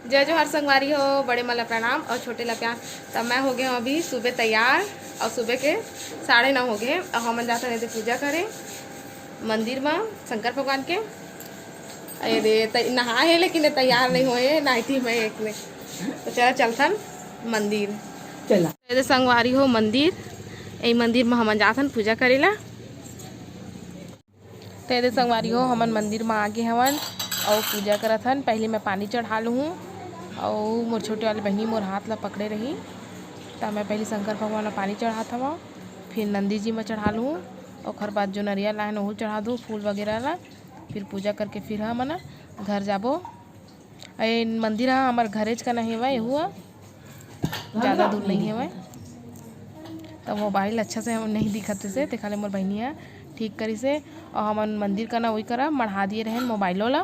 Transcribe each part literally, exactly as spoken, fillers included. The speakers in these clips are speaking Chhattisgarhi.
जय जोहार संगवारी हो, बड़े मन ला प्रणाम और छोटे ला प्यार। त मैं हो गए हूँ अभी सुबह तैयार और सुबह के साढ़े नौ हो गए और हमन जाथन एदे पूजा करे मंदिर में शंकर भगवान के। अरे तै-, नहाए हे लेकिन ये तैयार नहीं होए, नाइटी में एक में। तो चला चलथन मंदिर। चला। एदे संगवारी हो मंदिर, यही मंदिर में हमन जाथन पूजा करे ला। त एदे संगवारी हो, हमन मंदिर म आगे हवन अउ पूजा करत हन। पहली मैं पानी चढ़ा लूहूँ अउ मोर छोटे वाली बहिनी मोर हाथ ला पकड़े रही, त मैं पहली शंकर भगवान ला पानी चढ़ात हवं, फिर नंदी जी म चढ़ा लूहूँ, ओखर बाद जो नरियल लाहन ओहू चढ़ा दूँ, फूल वगैरह ला, फिर पूजा करके फिर हमन घर जाबो। ए मंदिर ह हमर घरेच कना हेवय, एहू ह जादा दूर नइ हेवय। त मोबाइल अच्छा से नइ दिखत रिसे, तेखर ले मोर बहिनी ह ठीक करिसे। अउ हमन मंदिर कना ओई करा मढ़ा दिए रहेन मोबाइलो ला,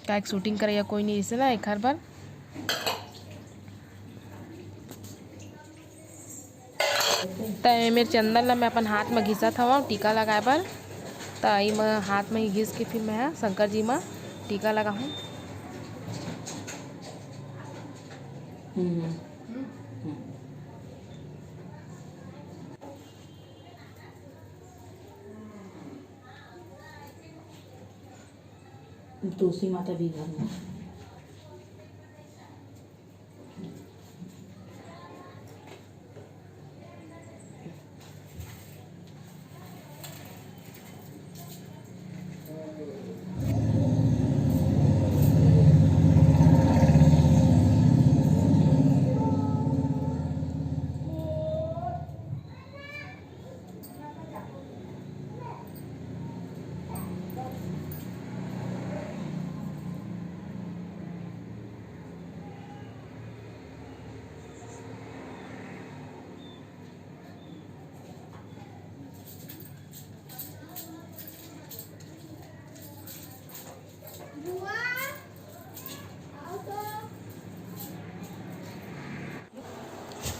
काहे कि शूटिंग करइया कोई नइ रिसे ना एखर बर। त ए मेर चंदन ल मैं अपन हाथ म घिसत हवं टीका लगाए बर। त एमा हाथ म ही घिस के फिर मैं ह शंकर जी म टीका लगाहूं। हम्म। हम्म। तुलसी माता भी घर में।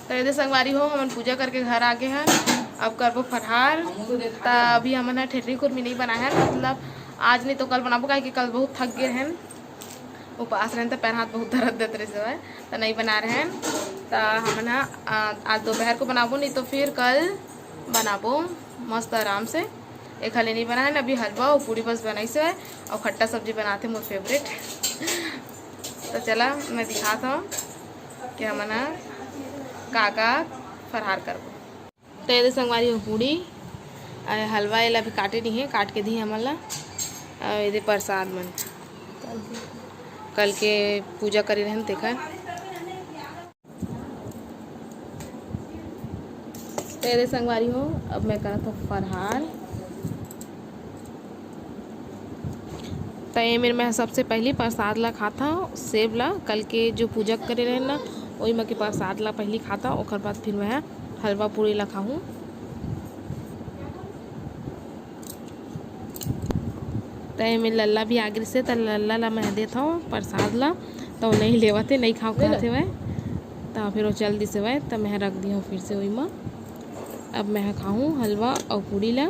त एदे संगवारी हो, हमन पूजा करके घर आ गे हन। अब करबो फरहार। त अभी हमन ह ठेठरी खुरमी नइ बनाए हन, मतलब आज नहीं तो कल बनाबो, काहे कि कल बहुत थक गे हन। उपास रहेन त पैर हाथ बहुत दर्द देत रहिस हवय, त नइ बना रहेन। त हमन ह, आ, आज दोपहर को बनाबो, नहीं तो फिर कल बनाबो मस्त आराम से। एक हाली नइ बनाएन, अभी हलवा अउ पूड़ी बस बनाइस हवय, अउ खट्टा सब्जी बनाथे मोर favourite। त चला मैं दिखात हव कि हमन ह का का फरहार करबो। त एदे संगवारी हो पूड़ी, अउ हलवा एला भी काटे नहीं हे, काट के दी हमन ला। अउ एदे प्रसाद मन, कल के पूजा करे रहन तेखर। त एदे संगवारी हो, अब मैं करत हव फरहार। त ए मेर मैं सबसे पहली प्रसाद ला खाथव, सेब ला। कल के जो पूजा करे रहेन ना, ओही म के प्रसाद ला पहली खाथव, ओकर बाद फिर मैं हलवा पूड़ी ला खाहूँ। त ए मेर लल्ला भी आ गिस हे, त लल्ला ला मैं देथव प्रसाद ला, त ओ नइ लेवत हे, नइ खाव कहत हेवय, त फिर ओ चल दिस हेवय, त मैं रख दिहव फिर से ओही म। अब मैं ह खाहूँ हलवा अउ पूड़ी ला।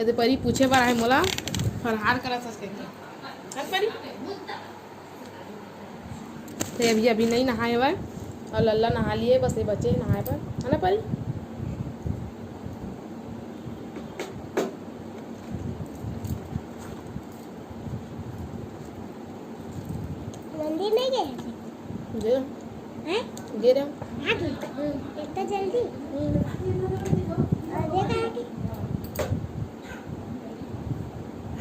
एदे परी पूछे बर आए मोला, फरहार करत हस कहिके। हस परी? ते अभी, अभी नइ नहाए हवय, अउ लल्ला नहा लिए, बस ये बचे हे नहाए बर, है ना परी? मंदिर नहीं गए थे? गए। हैं? गए रहे। आ गए? हम्म। इतना जल्दी? हम्म। और ये कहाँ के?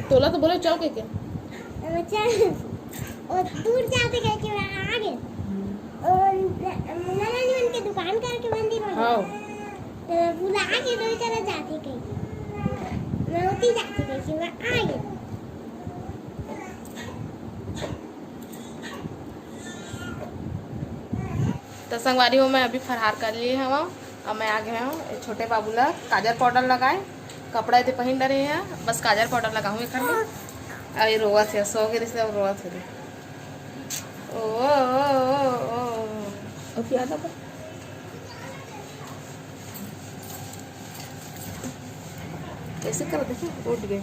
तोला तो बोले चल के क्या? अच्छा, वो दूर जाते गए कि मैं आ गए। और न-, नारायण के दुकान करके मंदिर में। हाँ। तो मैं भुला के दो तरह जाते गए। मैं होती जाते गए कि मैं आ गए। त संगवारी हो, मैं अभी फरहार कर लिए हवं। अब मैं आ गया हूँ, ये छोटे बाबू ला काजर पाउडर लगाए, कपड़ा एदे पहिन डरे हैं, बस काजर पाउडर लगाहूँ एकर में। अउ ये रोवत हे, सो गे रिहिस, अब रोवत हे। ओ, ओ, ओ, ओ, ओ। अब क्या था? कैसे कर, देखो, उठ गए।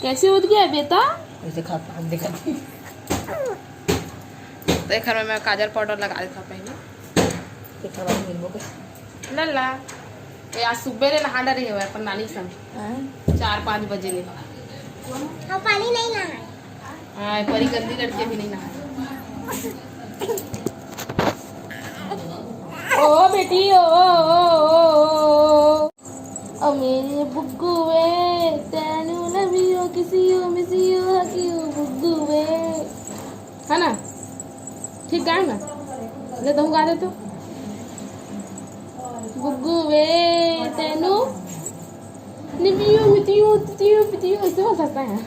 कैसे उठ गया बेटा? ऐसे खा, खा, देखा। तो एकर में मैं काजर पाउडर लगा देता पहले। एकर बाद मिलबो के। लल्ला, ये आज सुबह ले नहा डरे हवय अपन नानी संग। हाँ। चार पाँच बजे ले। हम पानी नहीं नहाए। हाँ, परी गंदी लड़की अभी नहीं नहाए। ओ बेटी, ओ, ओ, ओ, ओ, ओ। ओ मेरे बुग्गू वे, तेनू love you, kiss you, miss you, hug you, बुग्गू वे। है ना? ठीक गाए ना? ले, तहूँ गा दे तो। बुग्गू वे, तेनू निबियो मितियो तितियो पितियो, ऐसे बोल सकता है।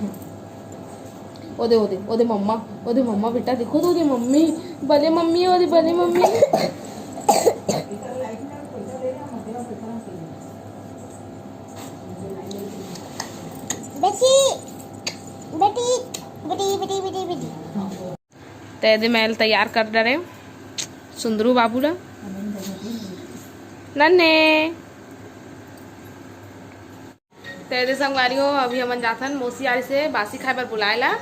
ओदे, ओदे, ओदे मम्मा, ओदे मम्मा बेटा, देखो तो ओदे मम्मी, बले मम्मी, ओदे बले मम्मी। बेटी, बेटी, बेटी, बेटी, बेटी, बेटी। ते दे मैं तैयार कर डरे सुंदरू बाबू ला। नन्हे। ते दे संगवारी हो, अभी हमन जाथन मौसी आरी से बासी खाए बर बुलाए ला,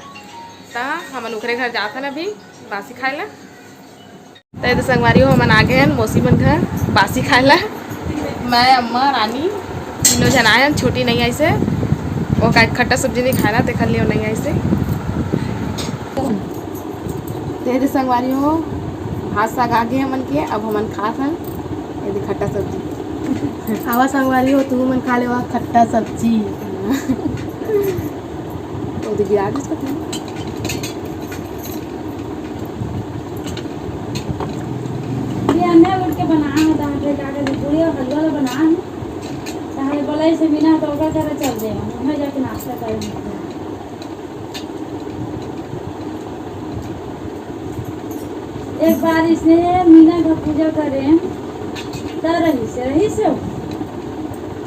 त हमन ओकरे घर जाथन अभी बासी खाए ला। ते दे संगवारी हो, हमन आ गए हन मौसी मन घर बासी खाए ला। मैं, अम्मा, रानी तीनों झन आए हन, छोटी नहीं आइसे, वो का खट्टा सब्जी नहीं खाना, तेखर लिए वो नहीं आइसे। ते दे संगवारी हो, भात साग आ गए हमन के, अब हमन खात हन ये दे खट्टा सब्जी। आवा संगवारी हो, तुहू मन खा लेवा खट्टा सब्जी। वो तो गिरा दे इसको। ये अन्य उठ के बना है, दाल रे, का कहते, पूरी और हलवा ला बना है। चाहे बोला इसे बिना तो ओकर करे चल दे, हम जाके नाश्ता करेंगे। एक बार इसने मीना का पूजा करे, त रही से, रही से।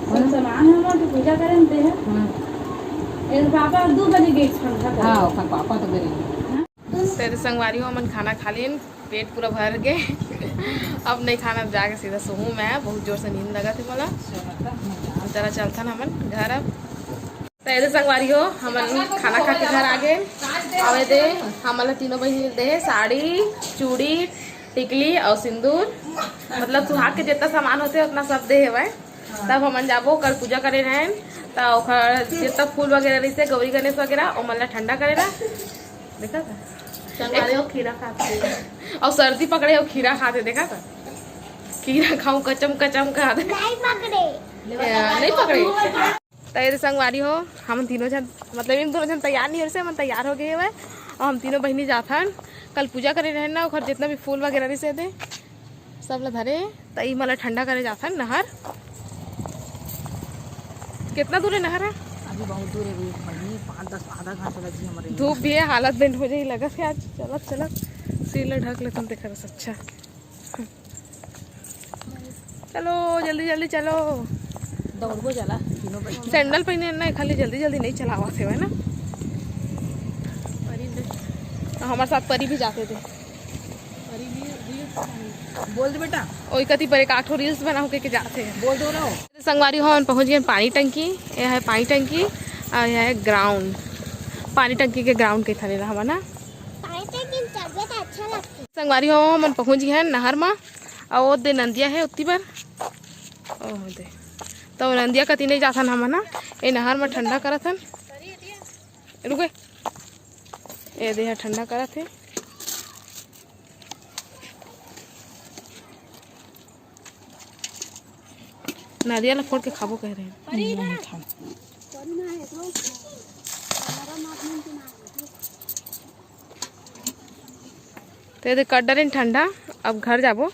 सब सामान हम लोग के पूजा करे में दे है। हम्म। एक पापा दो बजे गेट ठंडा करे। हाँ, ओकर पापा तो गए। हाँ। ते दे संगवारी हो, हमन खाना खा लीन, पेट पूरा भर गे। अब नहीं खाना, अब जाके सीधा सोहूं मैं, बहुत जोर से नींद लगा थे मोला। चला चलथन हमन घर अब। ते दे संगवारी हो, हमन खाना खा के घर आ गए। अउ ये दे हमन ला तीनों बहिनी दे हे साड़ी, चूड़ी, टिकली अउ सिंदूर, मतलब सुहाग के जितना सामान होते उतना सब दे हेवय। तब हमन जाबो, कल पूजा करे रहेन, त ओखर जितना फूल वगैरह रहिसे, गौरी गणेश वगैरह, ओमन ला ठंडा करे ला। देखा था? संगवारी हो, खीरा खात हे। अउ सर्दी पकड़े हो, खीरा खात हे, देखा था? खीरा खाऊं, कचम कचम खात हे। नहीं पकड़े। या, नहीं पकड़े। त ये दे संगवारी हो, हम तीनों झन, मतलब इन दोनों झन तैयार नहीं हो रहे, हम तैयार हो गए हवय। अउ हम तीनों बहिनी जाथन, कल पूजा करे रहेन ना, ओखर जितना भी फूल वगैरह रहिसे दे, सब ला धरे, त ई मला ठंडा करे जाथन नहर। कितना दूर है नहर है? अभी बहुत दूर है, अभी बहिनी, पाँच दस, आधा घंटा लगी हमारे। धूप भी है, हालत बेंड हो जाही लगत है आज चलत चलत। सिर ला ढक लेथन, देखा बस, अच्छा। चलो जल्दी जल्दी चलो। दौड़बो चला तीनों बहिनी। सैंडल पहने ना, खाली जल्दी जल्दी नहीं चलावत हे ना। परी ले। तो हमारे साथ परी भी जाते थे। परी भी reels बनाई। बोल दे बेटा। ओई कति पर एक आठ ठो reels बनाहूं के, के जाते हैं। बोल दो रहो। संगवारी हो, हमन पहुंच गए पानी टंकी। ये है पानी टंकी और ये है ground। पानी टंकी के ground के थने ला हमन ना। पानी टंकी में चलबे त अच्छा लगथे। संगवारी हो, हमन पहुंच गए हैं नहर मा। अउ ओ दे नंदिया है उत्ती बर। ओ दे। तो नंदिया कति नहीं जाथन हमन ना। ए नहर मा ठंडा करत हन। रुके। ए दे हा ठंडा करत हे। नदिया ला फोड़ के खाबो कह रहे हैं। ते दे कर डरेन ठंडा, अब घर जाबो।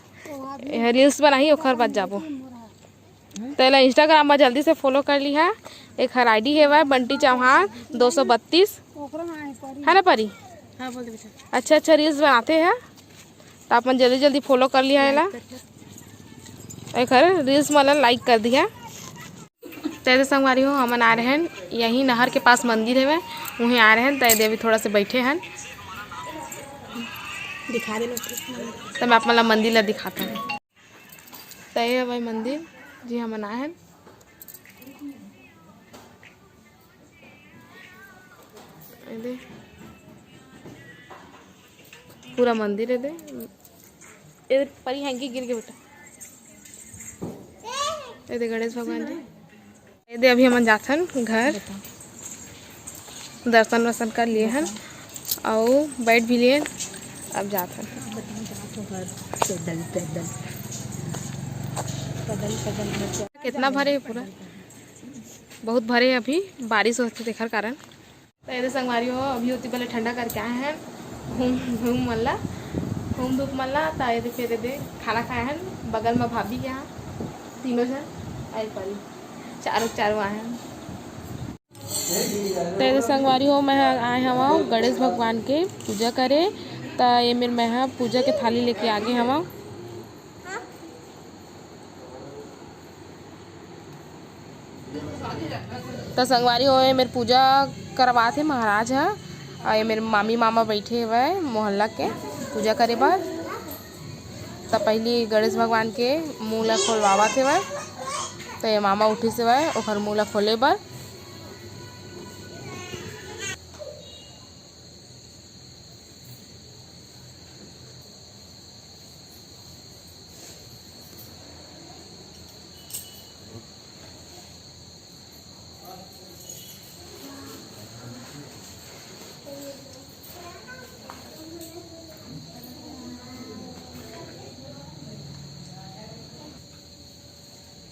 ये reels बनाही, ओखर बाद जाबो। तेला Instagram में जल्दी से follow कर लिहा। एक हर ID हेवय बंटी चौहान दो सौ बत्तीस, है ना परी? हाँ, बोल दे बेटा। अच्छा अच्छा reels बनाते हैं, तो आप मन जल्दी जल्दी follow कर लिहा एला। एकर reels मन ला like कर दिहा। त एदे संगवारी हो, हमन आ रहे हैं, यही नहर के पास मंदिर हवे, उहें आ रहे हैं। त एदे अभी थोड़ा से बैठे हैं, दिखा दे। त मैं आप मन ला मंदिर ला दिखाता हूँ। त ये भाई मंदिर जी हमन आए हैं। एदे पूरा मंदिर एदे। एदे परी हैंगी गिर के बेटा। एदे गणेश भगवान जी। एदे अभी हमन जाथन घर, दर्शन वर्शन कर लिए हन, अउ बैठ भी लिए, अब जाथन। पैदल, पैदल। पैदल, पैदल। कितना भरे हे पूरा? बहुत भरे हे, अभी बारिश होथे तेखर कारण। त एदे संगवारी हो, अभी ओती बले ठंडा करके आए हैं घूम, घूम मन ला, घूम धूप मन ला। त एदे फिर एदे खाना खाए हैं बगल में भाभी के यहाँ, तीनों जन आए परी, चारों चारों आए हैं। त एदे संगवारी हो, मैं आए हवा गणेश भगवान के पूजा करे। त ये मेर मैं ह पूजा के थाली लेके आगे हवा। त संगवारी हो, ये मेर पूजा करवात हे महाराज ह, अउ ये मेर मामी मामा बैठे हवय मोहल्ला के पूजा करे बर। त पहिली गणेश भगवान के मुंह ला खोलवावत हेवय। त ये मामा उठिस हेवय ओखर मुंह ला खोले बर।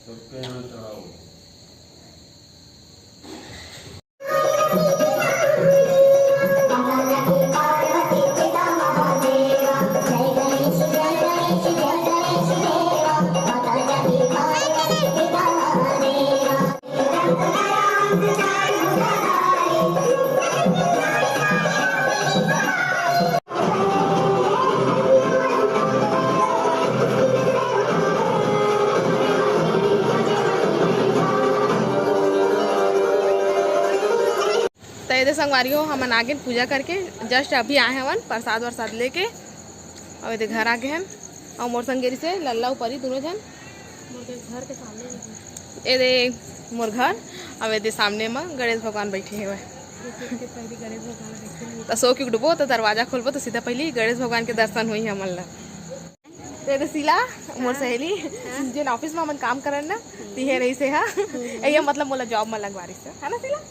सबके यहाँ चढ़ाओ। त एदे संगवारी हो, हमन आगे पूजा करके just अभी आए हवन प्रसाद वरसाद लेके, अउ एदे घर आगे हन। अउ मोर संग गे रिसे लल्ला अउ परी दुनों झन। मोर घर के सामने ही। एदे मोर घर, अउ एदे सामने म गणेश भगवान बैठे हेवय। देख, देख के पहली गणेश भगवान ला देखते नहीं। त सो के उठबो त दरवाजा खोलबो त सीधा पहली गणेश भगवान के दर्शन होई हमन ला। त एदे शीला, मोर हाँ। सहेली, हाँ। जेन office में हमन काम करन ना, हम्म। तिहे रहिसे हा। हम्म। ये मतलब मोला job में लगवा रहिसे, है ना शीला?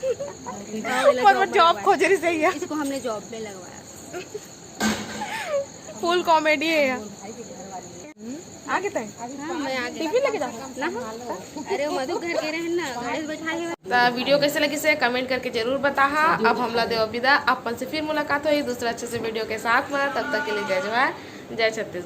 हाँ, मोला पर job में job लगवाया। खोजे रहिसे हा। इसको हमने job में लगवाया। Full comedy है यार। हम्म, आ गए तय? हाँ, मैं आ गई। Tiffin लेके जाओ। ना हो। अरे, वो मधु घर के रहन ना, गाड़ी बैठा है। त video कैसे लगिसे comment करके जरूर बताहा। अब हमला देव विदा, अपन से फिर मुलाकात होही दूसरा अच्छे से video के साथ में। तब तक के लिए जय जोहार, जय छत्तीसगढ़।